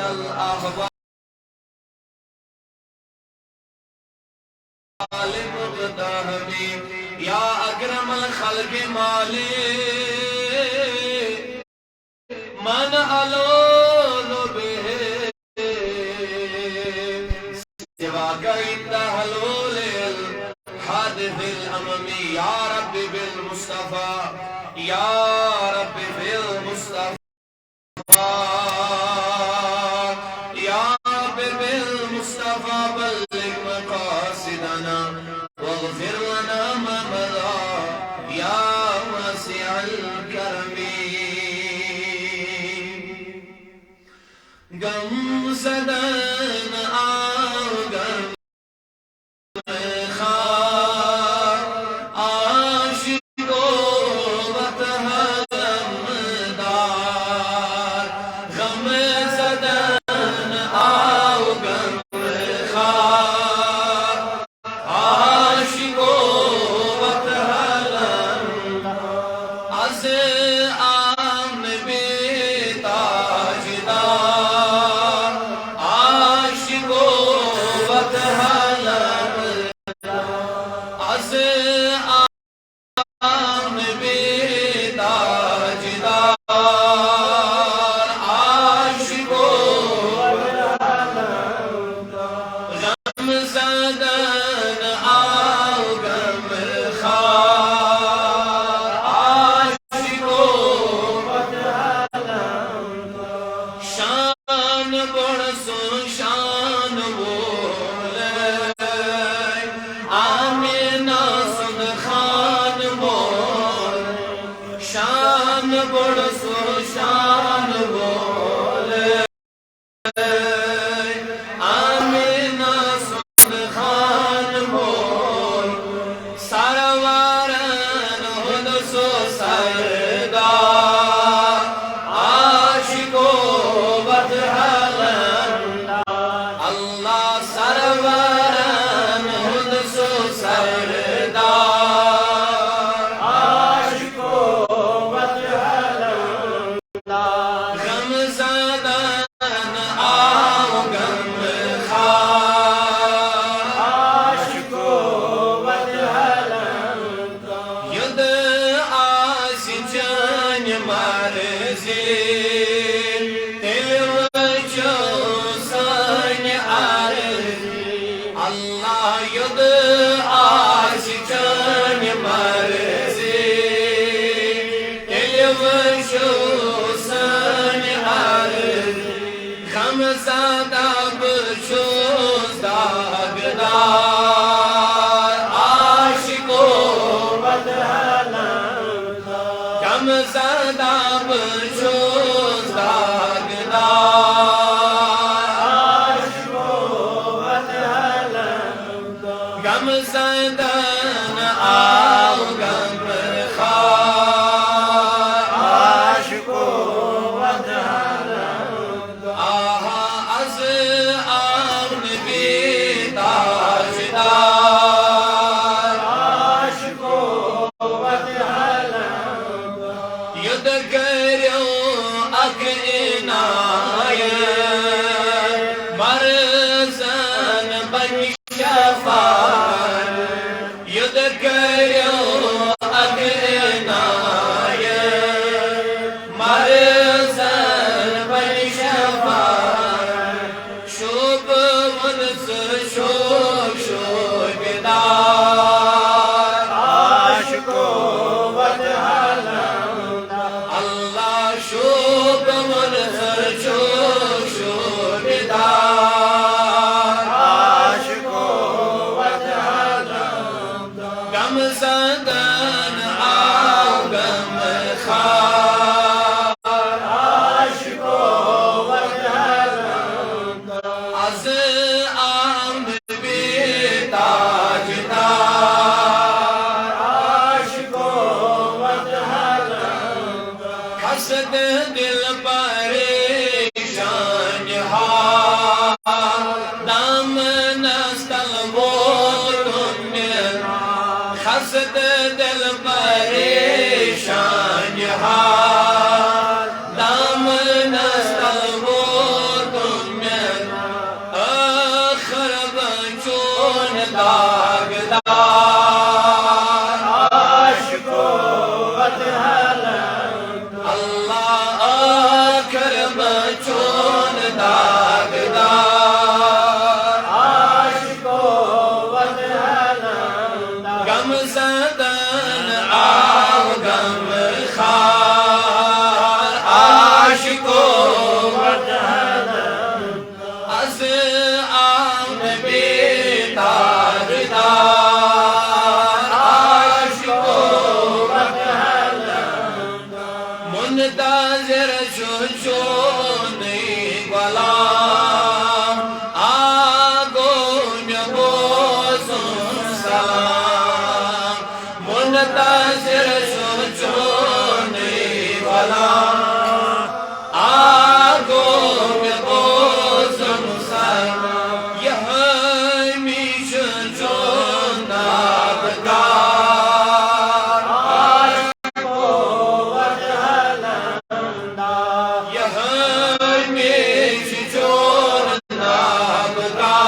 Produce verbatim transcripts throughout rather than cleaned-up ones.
الأحوال مقتحم، يا أكرم الخلق مالي، من ألوذ به سواك عند حلول الحادث الأمم. يا رب بالمصطفى، يا رب بالمصطفى، يا رب بالمصطفى بلغ مقاصدنا واغفر لنا ما مضى يا واسع الكرم. غم زدن آو غم خار، عاشق و وت علمدار. غم زدن آو غم خار، عاشق و وت علمدار. از آن بی تاجدار، عاشق و وت علمدار. از آن بی تاجدار، عاشق و غم زدن آو غم خار، عاشق و شان بڑ سن شان وول، آمینہ سن خان وول، شان بڑ سن شان وول۔ آمینہ سُنٛد خان مول، سرورن ہُنٛد سُہ سردار، عاشق و وت علمدار۔ اللہ سرورن ہُنٛد سُہ سردار، عاشق و وت علمدار۔ غم زدن آو غم خار، عاشق و وت علمدار۔ یوٚد آسہِ چٲنۍ مرضی، تیٚلہِ وٕچھو سٲنۍ عرضی۔ اللہ یوٚد آسہِ چٲنۍ مرضی، تیٚلہِ وٕچھو سٲنۍ عرضی۔ غم زدہ بہٕ چھُس داغدار، عاشق و وت علمدار۔ غم زدہ بہٕ چھُس داغدار، عاشق و وت علمدار۔ غم زدن آو غم خار، عاشق و وت علمدار۔ آہا از آو نبی تاجدار، عاشق و وت علمدار۔ یوٚد کٔرِو اکھ عنایت، مرضن بنہِ شفا۔ یوٚد کٔرِو اکھ عنایت، مرضن بنہِ شفا۔ شوبہٕ وُن ژٕ شوب شوبہِ دار، عاشق و وت علمدار۔ اللہ شوبہٕ وُن ژٕ شوب شوبہِ دار، عاشق و وت علمدار۔ غم زدن آو غم خار، عاشق و وت علمدار۔ از آو نبی تاجدار، عاشق و وت علمدار۔ خستہ دل پریشان حال، دامنس تل ووتُن مےٚ۔ خستہ دل پریشان حال، دامنس تل ووتُن چون داغدار۔ عاشقو وت ہلندا۔ غم زدن آو غم خار۔ عاشقو وت ہلندا۔ از آم بے تاجدار۔ عاشقو وت ہلندا۔ منتظر چھ چونُے غلام، آ گوٚو مےٚ بوزُن سلام۔ منتظر چھ چونُے غلام، آ گوٚو مےٚ بوزُن سلام۔ یہ ہمیشہ چون داغدار۔ یہ ہمیشہ چون داغدار۔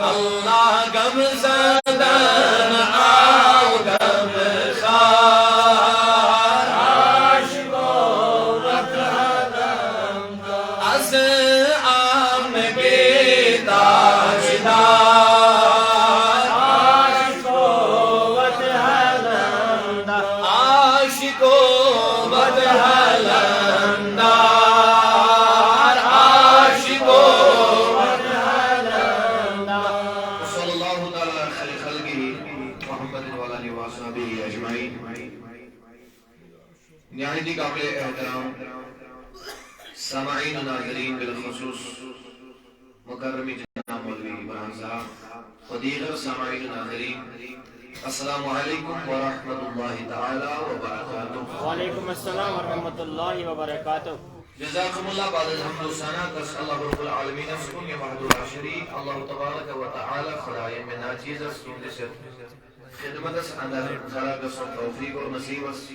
اللہ غم زدن آو غم خار۔ از آم بے تاجدار۔ عاشقو وت ہلندا۔ عاشقو وت ہلندا۔ عاشقو وت ہلندا۔ وصلی اللہ تعالی علی خیر خلقہ محمد وعلی آلہ وصحبہ اجمعین۔ نہایت قابل احترام سامعین و ناظرین، بالخصوص مکرم جناب مولوی عمران صاحب و دیگر سامعین و ناظرین، السلام علیکم ورحمۃ اللہ تعالی وبرکاتہ۔ وعلیکم السلام ورحمۃ اللہ وبرکاتہ۔ جزاکم اللہ۔ بعد از حمد و ثنا گژھِ اللہ رب العالمین کُن، یہِ وحدہ لا شریک، اللہ تبارک و تعالی، خدای مےٚ ناچیز است تُہنٛدِس یتھ خدمتس اندر کھڑا گژھن توفیق اور نصیب است۔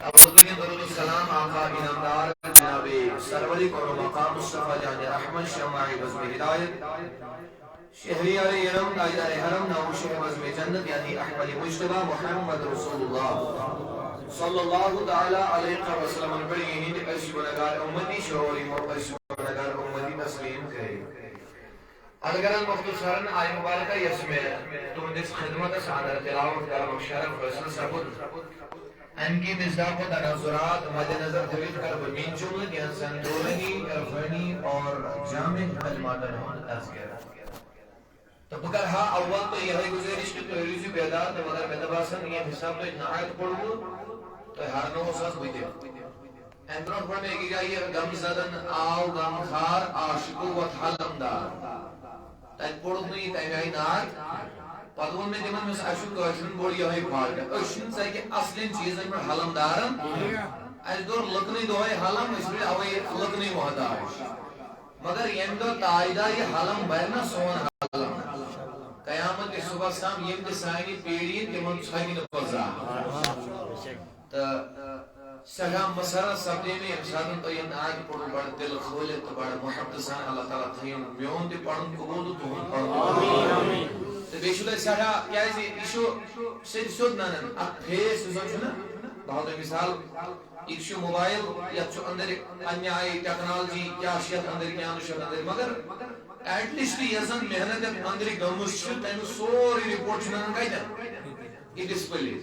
اول بگن درود و سلام آقا انعامدار جناب سرور قرب مقام مصطفیٰ جان احمد شمع بزم ہدایت، شہریار ارم، تاجدار حرم، ناموش بزم جنت، یعنی احمد مجتبیٰ محمد رسول اللہ صلی اللہ تعالی علیہ وسلم پر یہند اس گناہگار امتی شعوری مو اس گناہگار امتی تسلیم کرے۔ الگرن مختصرن آیہِ مبارکہ یۄس مےٚ تُہنٛدِس خدمتس اندر تلاوت کرنُک شرف حٲصِل سپُد، امہِ کہِ مصداق و تناظرات مد نظر تھٲوِتھ کرٕ بہٕ میٲنۍ جملہٕ کینٛژن نورانی، عرفانی اور جامع کلماتن ہُنٛد تذکرٕ۔ تہٕ بہٕ کرٕ ہا اول تۄہہِ یِہوٚے گُزٲرِش کہِ تُہۍ روٗزِو بیدار، تہٕ مگر مےٚ دوٚپ آسان ییٚمہِ حساب تۄہہِ نعت پوٚروٕ، تۄہہِ ہرنووُس حظ بہٕ تہِ۔ امہِ برونٛٹھ پوٚر مےٚ أکِس جایہِ یہِ غم زدن آو غم خار عاشقو وت ہلم دار۔ تتہِ پوٚرُکھ نہٕ یہِ تمہِ آیہِ نعت۔ پتہٕ ووٚن مےٚ تِمن، مےٚ دوٚپُس، اسہِ چھُ کٲشرٮ۪ن بوٚڑ یِہوٚے فالٹ۔ أسۍ چھِنہٕ ژکہِ اصلٮ۪ن چیٖزن پٮ۪ٹھ ہلم داران۔ اسہِ دوٚر لُکنٕے دۄہے ہلم، أسۍ روٗدۍ اوے لُکنٕے محتاج۔ مگر ییٚمہِ دۄہ تاجدار یہِ ہلم برِ نا سون ہلم، قیامت کِس صبحس تام یِم تہِ سانہِ پیٖڑِ یِن، تِمن ژھۄگہِ نہٕ پتہٕ زانٛہہ۔ تہٕ سٮ۪ٹھاہ مسرت سپدے مےٚ ییٚمہِ ساتہٕ تۄہہِ یہِ نعت پوٚرُو، بڑٕ دِل کھوٗلِتھ تہٕ بڑٕ محبتہٕ سان۔ اللہ تعالیٰ تھٲیِن میون تہِ پرُن قبوٗل تہٕ تُہُنٛد پرُن قبوٗل۔ تہٕ بیٚیہِ چھُ تۄہہِ سٮ۪ٹھاہ، کیٛازِ یہِ چھُ سیوٚد سیوٚد ننان، اکھ فیس یُس زن چھُنہ، بہٕ ہاوٕ تۄہہِ مثال، یہِ چھُ موبایل، یتھ چھُ أنٛدرۍ پننہِ آیہِ ٹیکنالوجی کیٛاہ چھِ یتھ أنٛدرۍ، کیٛاہ نہٕ چھُ یتھ أنٛدرۍ، مگر at least یۄس زن محنت یتھ أنٛدرۍ گٔمٕژ چھِ، تمیُک سورُے رپورٹ چھُ ننان کتٮ۪ن؟ یہِ ڈسپلے۔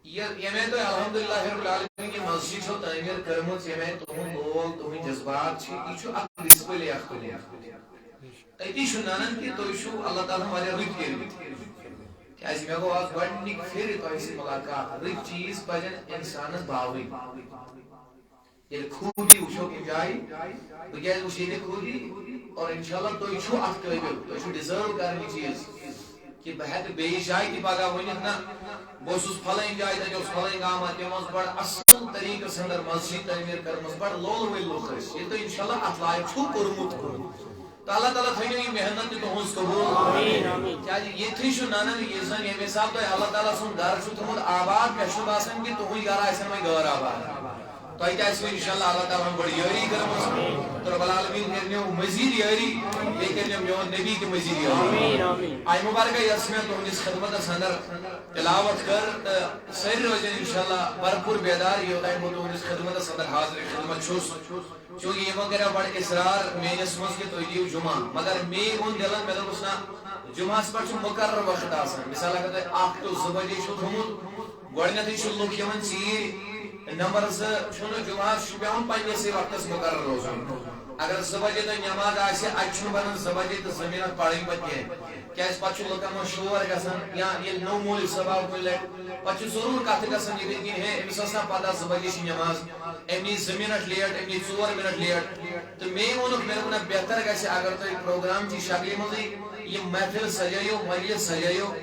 یہِ، ییٚمہِ آیہِ تۄہہِ الحمدللہ رب العالمین یہِ مسجد چھو تعمیٖر کٔرمٕژ، ییٚمہِ آیہِ تُہُنٛد لول، تُہٕنٛدۍ جذبات چھِ، یہِ چھُ اکھ ڈسپلے اکھ تُلِتھ۔ أتی چھُ ننان کہِ تُہۍ چھِو اللہ تعالیٰ ہن واریاہ رٕتۍ کٔرمٕتۍ۔ کیٛازِ مےٚ گوٚو آز گۄڈٕنِکۍ پھِرِ تۄہہِ سۭتۍ ملاقات۔ رٕتۍ چیٖز پزن انسانس باوٕنۍ۔ ییٚلہِ خوٗبی وٕچھو کُنہِ جایہِ، بہٕ کیٛازِ وٕچھٕ ییٚتہِ خوٗبی؟ اور انشاءاللہ تُہۍ چھِو اتھ قٲبِل، تُہۍ چھِو ڈِزٲرو کران یہِ چیٖز۔ کہِ بہٕ ہٮ۪کہٕ بیٚیِس جایہِ تہِ پگاہ ؤنِتھ، نہ، بہٕ اوسُس فلٲنۍ جایہِ، تَتہِ اوس فلٲنۍ گامہ، تِمو ٲس بڑٕ اصٕل طریٖقس اندر مسجد تعمیٖر کٔرمٕژ، بڑٕ لولہٕ وٲلۍ لُکھ ٲسۍ۔ ییٚلہِ تُہۍ انشاءاللہ اتھ لایق چھِو کوٚرمُت، تہٕ اللہ تعالیٰ تھٲینو یہِ محنت تہِ تُہٕنٛز قبوٗل۔ کیٛازِ ییٚتھی چھُ ننان، یُس زن ییٚمہِ حساب تۄہہِ اللہ تعالیٰ سُنٛد گرٕ چھُ تھوٚمُت آباد، مےٚ چھُنہٕ باسان کہِ تُہُنٛد گرٕ آسن وۄنۍ غٲر آباد۔ تۄہہِ تہِ آسِوٕ انشاءاللہ اللہ تعالیٰ ہن بٔڑ یٲری کٔرمٕژ۔ تہٕ رب العالمین کٔرِنو مٔزیٖد یٲری، بیٚیہِ کٔرِنو میون نبی تہِ مٔزیٖد یٲری۔ آے مُبارکہ یۄس مےٚ تُہنٛدِس خدمتس اندر تلاوت کٔر، تہٕ سٲری روزن انشاءاللہ بھرپوٗر بیدار، یوٚتام بہٕ تُہنٛدِس خدمتس اندر حاضر خدمت چھُس۔ چونکہ یِمو کریو بڑٕ اصرار میٲنِس منٛز کہِ تُہۍ دِیِو جمعہ، مگر مے ووٚن دِلن، مےٚ دوٚپُس نہ، جمعہس پٮ۪ٹھ چھُ مُقرر وقت آسان۔ مثال اگر تۄہہِ اکھ ٹُو زٕ بجے چھُو تھوٚمُت، گۄڈٕنیتھٕے چھُ لُکھ یِوان ژیٖرۍ، نمبر زٕ چھُنہٕ جمعہس چھُ پٮ۪وان پننِسٕے وقتس مُقرر روزُن۔ اگر زٕ بجے تۄہہِ نماز آسہِ، اتہِ چھُنہٕ بنان زٕ بجے تہٕ زٕ منٹ پرٕنۍ پتہٕ کینٛہہ، کیازِ پتہٕ چھُ لُکن منٛز شور گژھان، یا ییٚلہِ نوٚو مولوی صٲب آو کُنہِ لٹہِ، پتہٕ چھُ ضروٗر کتھٕ گژھان یِتھے کِنۍ، ہے أمِس ٲس نا پتہ زٕ بجے چھِ نماز، أمۍ نی زٕ منٹ لیٹ، أمۍ نی ژور منٹ لیٹ۔ تہٕ مے ووٚنُکھ، مےٚ دوٚپ نہ بہتر گژھِ اگر تُہۍ پروگرام چہِ شکلہِ منٛزٕے یہِ محفل سجٲیِو، مجلس سجٲیِو۔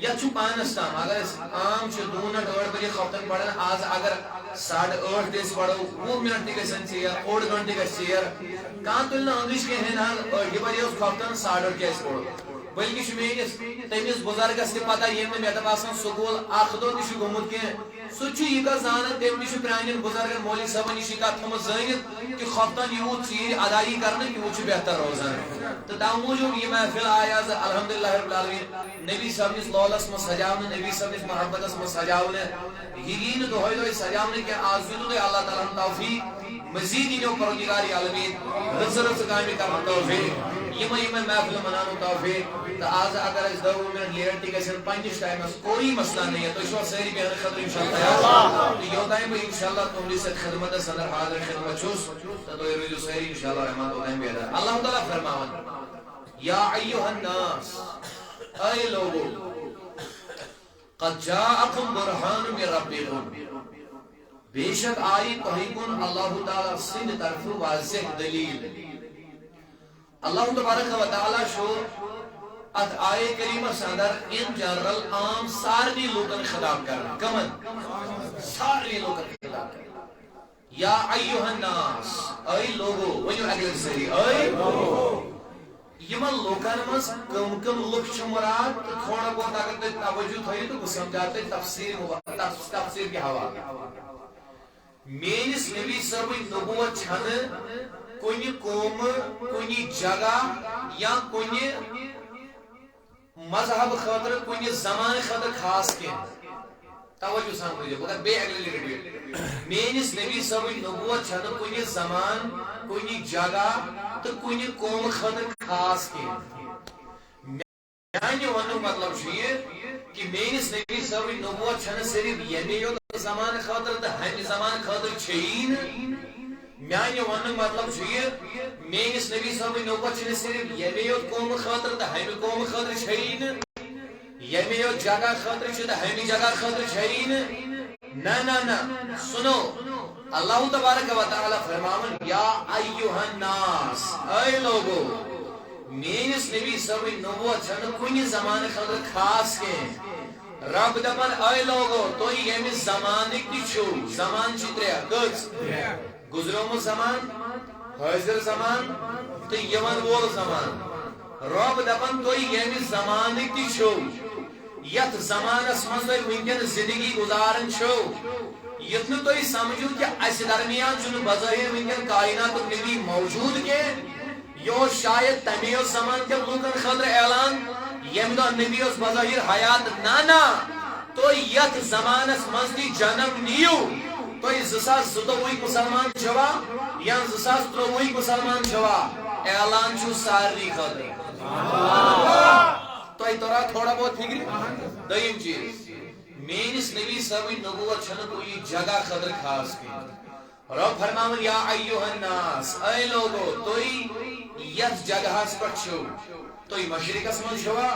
یتھ چھُ پانس تام، اگر أسۍ عام چھِ دوٗنٹ ٲٹھ بجے خۄفتن پران، آز اگر ساڑٕ ٲٹھ تہِ أسۍ پرو، وُہ منٹ تہِ گژھن ژیر، اوٚڑ گنٹہٕ تہِ گژھِ ژیر، کانٛہہ تُلہِ نہٕ أنٛدٕرِچ کینٛہہ، ہے نہ حظ، ٲٹھِ بجے اوس خۄفتن، ساڑٕ ٲٹھ کیازِ پوٚر؟ بلکہِ چھُ میٲنِس تٔمِس بُزرگس تہِ پتہ، ییٚمۍ نہٕ مےٚ دپہٕ آسان سکوٗل اکھ دۄہ تہِ چھُ گوٚمُت کینٛہہ، سُہ چھُ یہِ کتھ زانان، تٔمۍ نِش چھُ پرٛانٮ۪ن بُزرگن، مولوی صٲبن نِش یہِ کتھ تھٲومٕژ زٲنِتھ کہِ خۄفتن یوٗت ژیٖرۍ ادٲیی کرنہٕ، تیوٗت چھُ بہتر روزان۔ تہٕ تَوٕ موٗجوٗب یہِ محفل آیہِ آز الحمدللہ رب العالمین نبی صٲبنِس لولس منٛز سجاونہٕ، نبی صٲبنِس محبتس منٛز سجاونہٕ۔ یہِ یی نہٕ دۄہے دۄہے سجاونہٕ کینٛہہ، آز دیُتوٕ تۄہہِ اللہ تعالیٰ ہن توفیق، مزید یِنو پروردگار عالمین رٕژٕ رٕژٕ کامہِ کرنُک توفیق، یِمے یِمے محفلہٕ مناونُک توفیق۔ تہٕ آز اگر اَسہِ دَہ وُہ منٹ لیٹ تہِ گژھن پننِس ٹایمس، کوئی مسئلہ نہیں ہے، تُہۍ چھِوا سٲری بیٚہنہٕ خٲطرٕ انشاءاللہ تیار؟ تہٕ یوٚتام بہٕ انشاءاللہ تُہنٛدِس یَتھ خدمتس اندر حاضر خدمت چھُس، تہٕ تُہۍ روٗزِو سٲری انشاءاللہ رحمان توٚتام بیدار۔ اللہ تعالیٰ فرماوان، یا ایھا الناس، اے لوگو، قد جاءکم برہان من ربکم، بے شک آیہِ تۄہہِ کُن اللہ تعالیٰ سٕنٛدِ طرفہٕ واضح دلیل۔ اللہ تبارک و تعالیٰ چھُ اتھ آیہ کریمس اندر in general عام سارنٕے لوٗکن خطاب کران۔ کمن؟ سارنٕے لوٗکن خطاب کران۔ یا ایھا الناس، اے لوگو، ؤنِو اکہِ لٹہِ سٲری، اے۔ یِمن لوٗکن منٛز کم کم لُکھ چھِ مراد؟ تہٕ تھوڑا بہت اگر تُہۍ توجہ تھٲیِو تہٕ بہٕ سمجھاو تۄہہِ تفسیٖر مبا-، تف-، تفسیٖر کہِ حوالہٕ۔ میٲنِس نبی صٲبٕنۍ نبوت چھنہٕ کُنہِ قومہٕ، کُنہِ جگہ یا کُنہِ مذہب خٲطرٕ، کُنہِ زمانہٕ خٲطرٕ خاص کینٛہہ۔ توجہ سان بوٗزِو، بہٕ کرٕ بیٚیہِ اَکہِ لَٹہِ repeat۔ میٲنِس نبی صٲبٕنۍ نبوت چھنہٕ کُنہِ زمان، کُنہِ جگہ تہٕ کُنہِ قومہٕ خٲطرٕ خاص کینٛہہ۔ میانہِ وننُک مطلب چھُ یہِ کہِ میٲنِس نبی صٲبٕنۍ نبوت چھنہٕ صرف ییٚمے یوت زمانہٕ خٲطرٕ تہٕ ہمہِ زمانہٕ خٲطرٕ چھیی نہٕ۔ میانہِ وننُک مطلب چھُ یہِ، میٲنِس نبی صٲبٕنۍ نبوت چھنہٕ صرف ییٚمے یوت قومہٕ خٲطرٕ تہٕ ہمہِ قومہٕ خٲطرٕ چھیی نہٕ، ییٚمے یوت جگہ خٲطرٕ چھِ تہٕ ہمہِ جگہ خٲطرٕ چھیی نہٕ۔ نہ، نہ، نہ، سُنو، اللہ تبارک و تعالیٰ فرماوان، یا ایھا الناس، اے لوگو، میٲنِس نبی صٲبٕنۍ نبوت چھنہٕ کُنہِ زمانہٕ خٲطرٕ خاص کینٛہہ۔ رب دپان، اے لوگو، تُہۍ ییٚمہِ زمانٕکۍ تہِ چھِو، زمان چھِ ترٛےٚ، کٔژ؟ گُزریومُت زمان، حٲضِر زمان تہٕ یِوَن وول زمان۔ رب دپان، تُہۍ ییٚمہِ زمانٕکۍ تہِ چھِو، یتھ زمانس منٛز تُہۍ وٕنکیٚن زندگی گُزاران چھِو، یُتھ نہٕ تُہۍ سمجھِو کہِ اسہِ درمیان چھُنہٕ بظٲہر وٕنکیٚن کائناتُک نبی موجود کینٛہہ۔ یہِ اوس شاید تَمے یوت زمانہٕ کٮ۪ن لوٗکن خٲطرٕ اعلان، ییٚمہِ دۄہ نبی اوس بظٲہر حیات۔ نہ، نہ، تُہۍ یتھ زمانس منٛز تہِ جنم نِیِو، تُہۍ زٕ ساس زٕتووُہٕکۍ مسلمان چھِوا یا زٕ ساس ترٛۆوُہٕکۍ مسلمان چھِوا، اعلان چھُ سارنٕے خٲطرٕ۔ تۄہہِ توٚرا تھوڑا بہت فکرِ؟ دوٚیِم چیٖز، میٲنِس نبی صٲبٕنۍ نبوت چھنہٕ کُنہِ جگہ خٲطرٕ خاص کینٛہہ۔ رب فرماوان، یا ایھا الناس، اے لوگو، تُہۍ یتھ جگہس پٮ۪ٹھ چھِو، تُہۍ مشرقس منٛز چھِوا،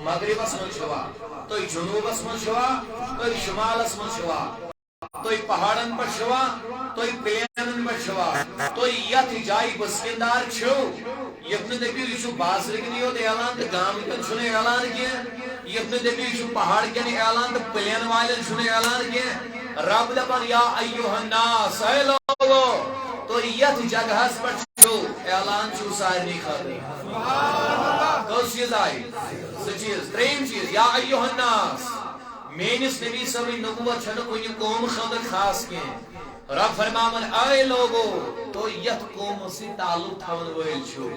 مغربس منٛز چھِوا، تُہۍ جنوبس منٛز چھِوا، تُہۍ شمالس منٛز چھِوا، تُہۍ پہاڑن پٮ۪ٹھ چھِوا، تُہۍ پلینن پٮ۪ٹھ چھِوا، تُہۍ یتھ جایہِ بسکندار چھِو، یتھ نہٕ دٔپِو یہِ چھُ بازرٕ کِنۍ یوت اعلان تہٕ گامہٕ کٮ۪ن چھُنہٕ اعلان کینٛہہ، یتھ نہٕ دٔپِو یہِ چھُ پہاڑ کٮ۪ن اعلان تہٕ پلین والٮ۪ن چھُنہٕ اعلان کینٛہہ۔ رب دپان، یا ایھا الناس، اے لوگو، تُہۍ یتھ جگہس پٮ۪ٹھ چھِو، اعلان چھُ سارنٕے خٲطرٕ۔ کٔژ چیٖز آیہِ؟ زٕ چیٖز۔ ترٛیٚیِم چیٖز، یا ایھا الناس، میٲنِس نبی صٲبٕنۍ نبوت چھنہٕ کُنہِ قومہٕ خٲطرٕ خاص کینٛہہ۔ رب فرماوان، اے لوگو، تُہۍ یتھ قومس سۭتۍ تعلق تھاون وٲلۍ چھِو،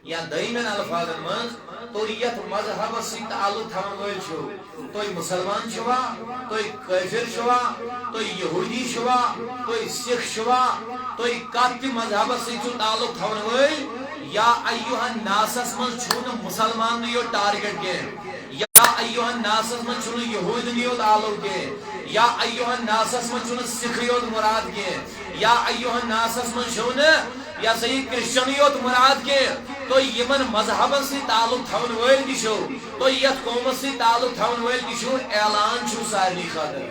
یا دوٚیمٮ۪ن الفاظن منٛز، تُہۍ یتھ مذہبس سۭتۍ تعلق تھاون وٲلۍ چھِو، تُہۍ مسلمان چھِوا، تُہۍ کٲفر چھِوا، تُہۍ یہودی چھِوا، تُہۍ سکھ چھِوا، تُہۍ کتھ تہِ مذہبس سۭتۍ چھِو تعلق تھاون وٲلۍ، یا ایہا الناسس منٛز چھُو نہٕ مسلمانٕے یوت ٹارگٹ کینٛہہ، یا ایہا الناسس منٛز چھُنہٕ یہودنٕے یوت تعلق کینٛہہ، یا ایہا الناسس منٛز چھُنہٕ سکھٕے یوت مراد کینٛہہ، یا ایہا الناسس منٛز چھُو نہٕ، یا سا یہِ کرسچنٕے یوت مراد کینٛہہ۔ تُہۍ یِمن مذہبن سۭتۍ تعلق تھاون وٲلۍ تہِ چھِو، تُہۍ یتھ قومس سۭتۍ تعلق تھاون وٲلۍ تہِ چھِو، اعلان چھُو سارنٕے خٲطرٕ۔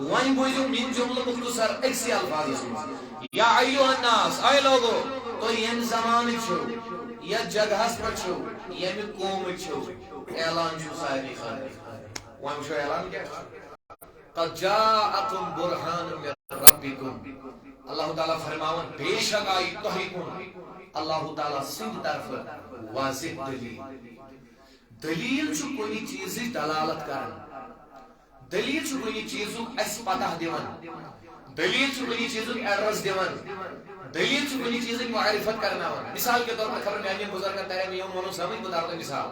وۄنۍ بوٗزِو من جملہٕ مختصر أکسٕے الفاظس منٛز، یا ایہا الناس، اے لوگو، تُہۍ ییٚمہِ زمانہٕ چھِو، یتھ جگہس پٮ۪ٹھ چھِو، ییٚمہِ قومٕکۍ چھِو، اعلان چھُو سارنٕے خٲطرٕ۔ وۄنۍ وٕچھو اعلان کیٛاہ چھُ۔ قد جاءکم برہان من ربکم۔ اللہ تعالیٰ فرماوان، بے شک آیہِ تۄہہِ کُن اللہ تعالیٰ سٕنٛدِ طرفہٕ واضح دلیل۔ دلیل چھُ کُنہِ چیٖزٕچ دلالت کران۔ دلیل چھُ کُنہِ چیٖزُک اَسہِ پتہ دِوان۔ دلیل چھُ کُنہِ چیٖزُک ایڈریس دِوان۔ دلیل چھُ کُنہِ چیٖزٕچ معرفت کرناوان۔ مثال کے طور پر خبر میانٮ۪ن بزرگن ترِ مےٚ یِم وَنو سمجھ، بہٕ دَپہٕ تۄہہِ مثال۔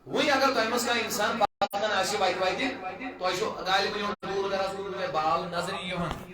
وۄنۍ اگر تۄہہِ منٛز کانٛہہ انسان پکان آسہِ وتہِ وتہِ، تۄہہِ چھُو غالباً یِوان دوٗر دراز کُن مےٚ بال نظرِ یِوان۔